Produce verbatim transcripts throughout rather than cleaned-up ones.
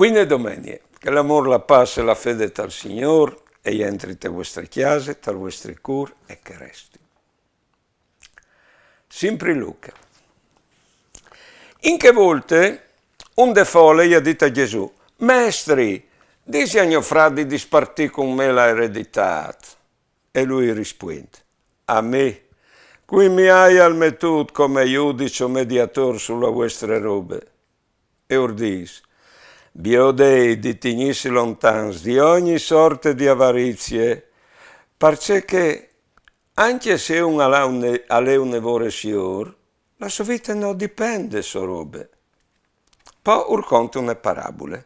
Buine domenie, che l'amôr, la pâs e la fede tal Signôr e jentri te vuestre cjase, tal vuestri cûr e che resti. Simpri Luca. In chê volte, un de fole i à dit a Jesù: «Mestri, disi a gno fradi di spartî cun me la ereditât.» E lui i rispuint: «A mi? Cui mi aial metût come judiç o mediatôr su la vuestre robe?» E ur dîs: «Viodêt di tignîsi lontans di ogni sorte di avarizie, parcè che, ancje se un al à une, al è une vore siôr, la sô vite no dipent de sô robe.» Po ur conte une parabule.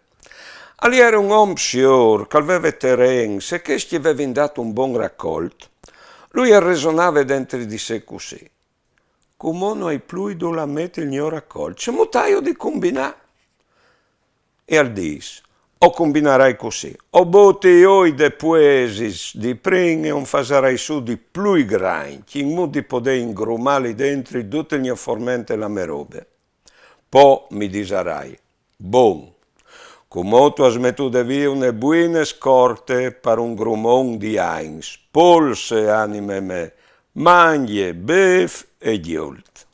Al jere un om siôr che al veve terens e chescj i vevin dât un bon racolt. Lui al resonave dentri di se cussì: «Cumò no ai plui dulà meti il gno racolt. Cemût aio di cumbinâ?» E al dîs: «O cumbinarai cussì: o boti i oi de puesis di prin e un fasarai sù di plui grancj, in mût di podê ingrumâ li dentri dut il gno forment e la mê robe. Po mi disarai: bon, cumò tu âs metude vie une buine scorte par un grumon di agns, polse, anime mê, mangje, bêf e gjolt.»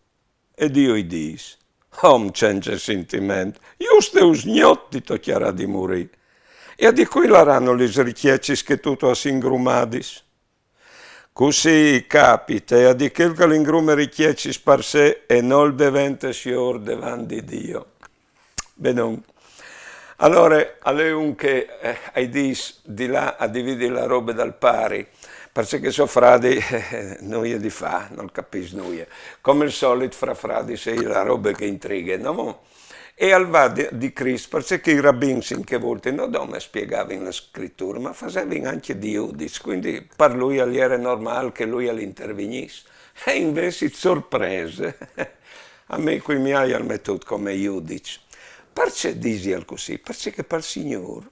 E Diu i dîs: «Om cence sintiment, juste usgnot ti tocjarà di murî. E a di cui larano lis ricjecis che tu tu âs ingrumadis?» Cussì i capite a di chel che al ingrume ricjecis par se e nol devente siôr devant di Diu. Benon. Alore, al è un che, eh, ai dîs di lâ a dividi la robe dal pari, parcè che so fradi, eh, nuie di fâ, nol capìs nuie. Come al solit fra fradis e je la robe che intrighe, no? E al va di, di Crist, parcè che i rabins in chê volte no dome spiegavin la Scriture, ma fasevin ancje di judiçs, cuindi par lui al jere normâl che lui al intervignìs. E invezit, sorprese, a mi cui mi aial metût come judiç. Parcè disial cussì? Parcè che pal Signôr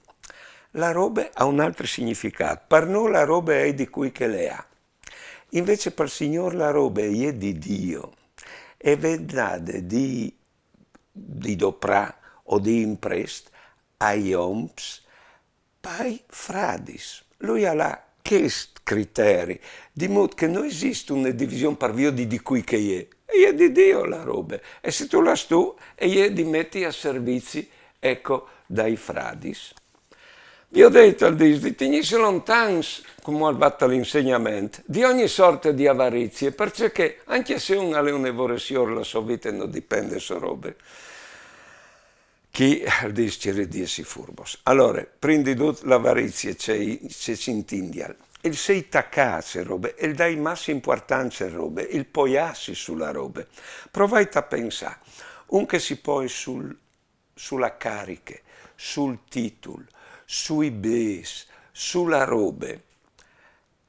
la robe e à un altri significât. Par nô la robe e je di cui che le à. Invezit pal Signôr la robe e je di Diu. E e ven dade di, di doprâ o di imprest ai oms pai fradis. Lui al à chest criteri, di mût che no esist une division par viodi di cui che e je. E je di Diu la robe. E se tu le âs tu, e je di meti a servizi, eco, dai fradis. Viodêt, al dîs, di tignîsi lontans, cumò al va tal insegnament, di ogni sorte di avarizie, parcè che, ancje se un al è une vore siôr, la sô vite no dipent de sô robe. Chi al dîs: cirît di jessi furbos. Alore, prin di dut, la avarizie ce, ce intindial? Il sei tacâ a robe, il dâi massime impuartance a robe, il poiâsi su la robe. Provait a pensâ, un che si poie sul, su la cariche, sul titul, sui bês, su la robe.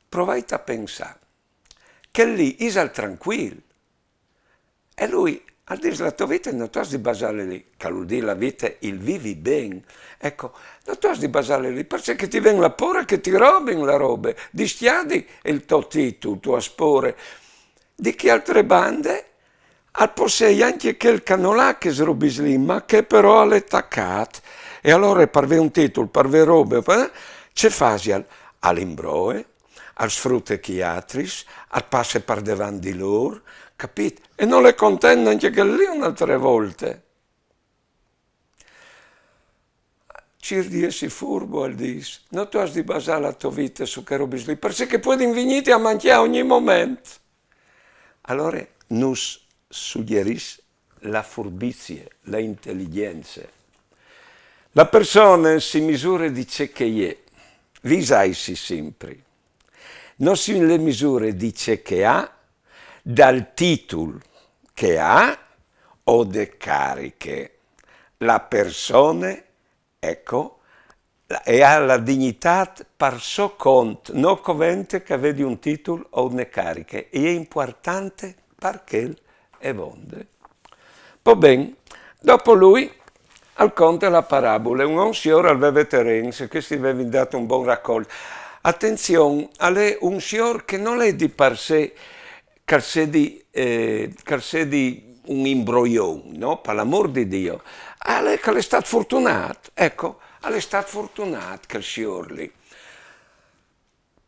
Provait a pensâ, chel li isal trancuil? E lui al dîs: la tô vite no tu âs di basâle li, che al vûl dî la vite, il vivi ben. Eco, no tu âs di basâle li, parcè che ti ven la pôre che ti robin la robe, discjadi il to titul, tu âs pôre. Di chê altre bande, al possei ancje chel che nol à chês robis li, ma che però al è tacât. E alore par vê un titul, par vê robe, eh, ce fasial? Al imbroe, al sfrute chei altris, al passe par devant di lôr, capît? E nol è content nancje chel li une altre volte. Cirît di jessi furbo, al dîs, no tu âs di basâ la tô vite su chês robis li, parcè che a puedin vignîti a mancjâ ogni moment. Alore nus sugjerìs la furbizie, la inteligjence. La persone si misure di ce che e je, visaitsi simpri. No si le misure di ce che e à, dal titul che e à o de cariche. La persone, eco, e à la dignitât par so cont, no covente che e vedi un titul o une cariche, e je impuartante par chel e vonde. Po ben, dopo lui al conte la parabule, un om siôr al veve terens, chescj i vevin dât un bon racolt. Atenzion, al è un siôr che nol è di par se, che al sedi, eh, che al sedi un imbroion, no? Par l'amor di Dio. Al è che al è stât fortunât, eco, al è stât fortunât chel siôr li.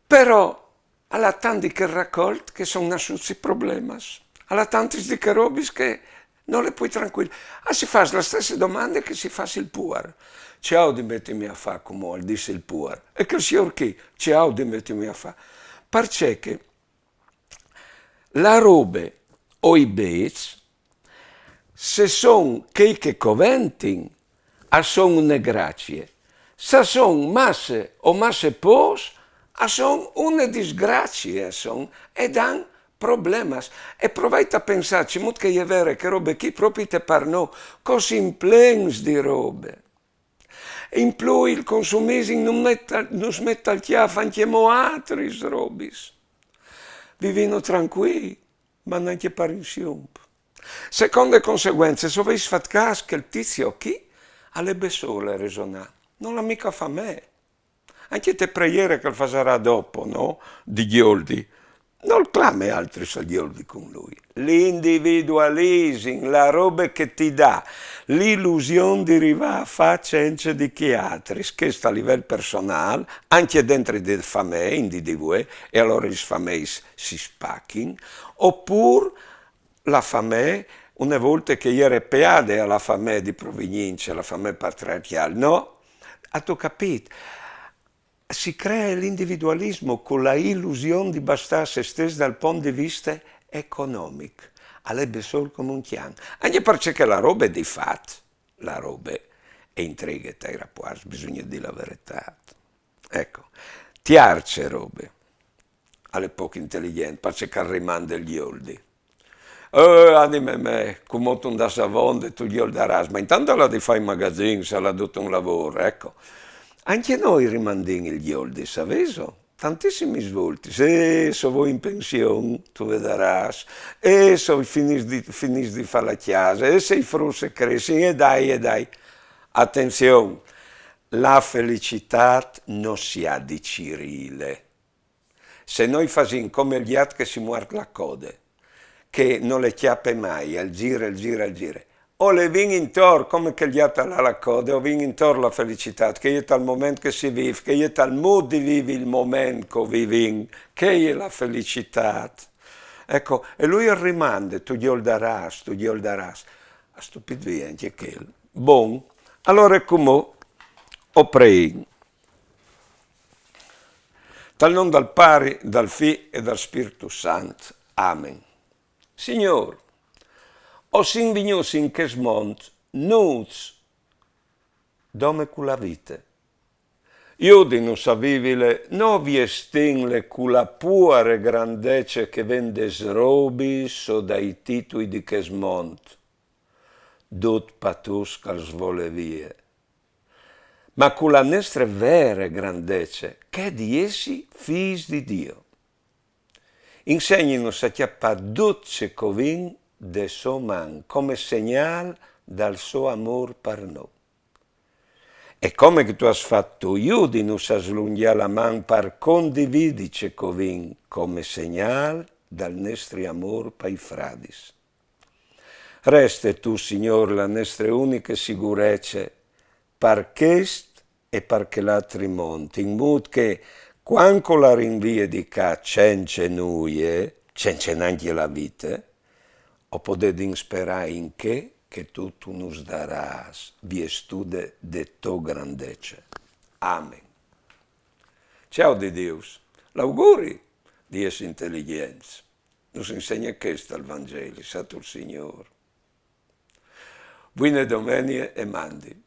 Però al à tant di chel racolt che a son nassûts i problemas. Al à tantis di chês robis che nol è plui trancuil. Al si fâs la stesse domande che si fâs il puar. Ce aio di metimi a fâ cumò, al dîs il puar. E chel siôr chi, ce aio di metimi a fâ? Parcè che la robe o i bêçs, se a son chei che a coventin, a son une gracie. Se a son masse o masse pôcs, a son une disgracie, a son, e a dan problemas. E provait a pensâ cemût che e je vere chê robe chi propit par nô, che o sin plens di robe. In plui il consumisim nus met, nus met tal cjâf ancjemò altris robis. Vivìno trancuîi, ma nancje par insium. Seconde conseguence, se o vês fat câs, chel tizio chi al è bessôl a resonâ, nol à mica famee. Ancje te preiere che al fasarà dopo, no? Di gjoldi. Nol clame altris a gjoldi cun lui. L'individualisim, la robe che ti dà l'ilusion di rivâ a fâ cence di chei altris, chest a livel personâl, ancje dentri de famee, in dì di vuê, e alore lis fameis si spachin, opûr la famee, une volte che e jere peade a la famee di provignince, la famee patriarcjâl, no? Âstu capît? Si cree l'individualismo cu la ilusion di bastâ a se stes dal pont di viste economic. Al è bessôl come un cjan. Ancje parcè che la robe di fat, la robe e intreghe tai rapuarts, bisugne dî la veretât. Eco, tiarce robe. Al è pôc inteligjent, parcè che al rimande il gjoldi. Eh, anime mê, cumò tu 'nd âs avonde, tu gjoldarâs, ma intant al à di fâ i magazins, al à dut un lavôr, eco. Ancje nô rimandìn il gjoldi, savêso? Tantissimis voltis. Eh, se o voi in pension, tu vedarâs. Eh, se o finìs di, finìs di fâ la cjase, eh, se i fruts a cressin, e dai, e dai. Atenzion, la felicitât no si à di cirîle. Se nô o fasìn come il gjat che si muart la code, che no le cjape mai, al zire, al zire, al zire, o le vin intor, come che il gjat al à la code, o vin intor la felicitât, che e je tal moment che si vîf, che e je tal mût di vivi il moment che o vivìn, che e je la felicitât. Eco, e lui al rimande, tu gjoldarâs, tu gjoldarâs. A stupit vie ancje chel. Bon, alore cumò o preìn. Tal non dal Pari, dal Fi e dal Spirtu Sant. Amen. Signôr, o sin vignûts in chest mont nûts dome cu la vite. Judinus a vivile no viestìnle cu la puare grandece che e ven des robis o dai titui di chest mont, dut patûts che al svole vie, ma cu la nestre vere grandece, che e je di jessi fîs di Diu. Insegnìnus a cjapâ dut ce che o vin de sô man, come segnâl dal so amôr par nô. E come che tu âs fat tu, judinus a slungjâ la man par condividi ce che o vin, come segnâl dal nestri amôr pai fradis. Reste tu, Signôr, la nestre uniche sigurece, par chest e par chel altri mont, in mût che, cuant che o larìn vie di ca cence nuie, cence nancje la vite, o podedìn sperâ in chê che tu, tu nus darâs, viestude de tô grandece. Amen. Cjale di Diu, l'auguri di jessi inteligjents. Nus insegne chest il Vangeli, sâtu il Signôr. Buine domenie e mandi.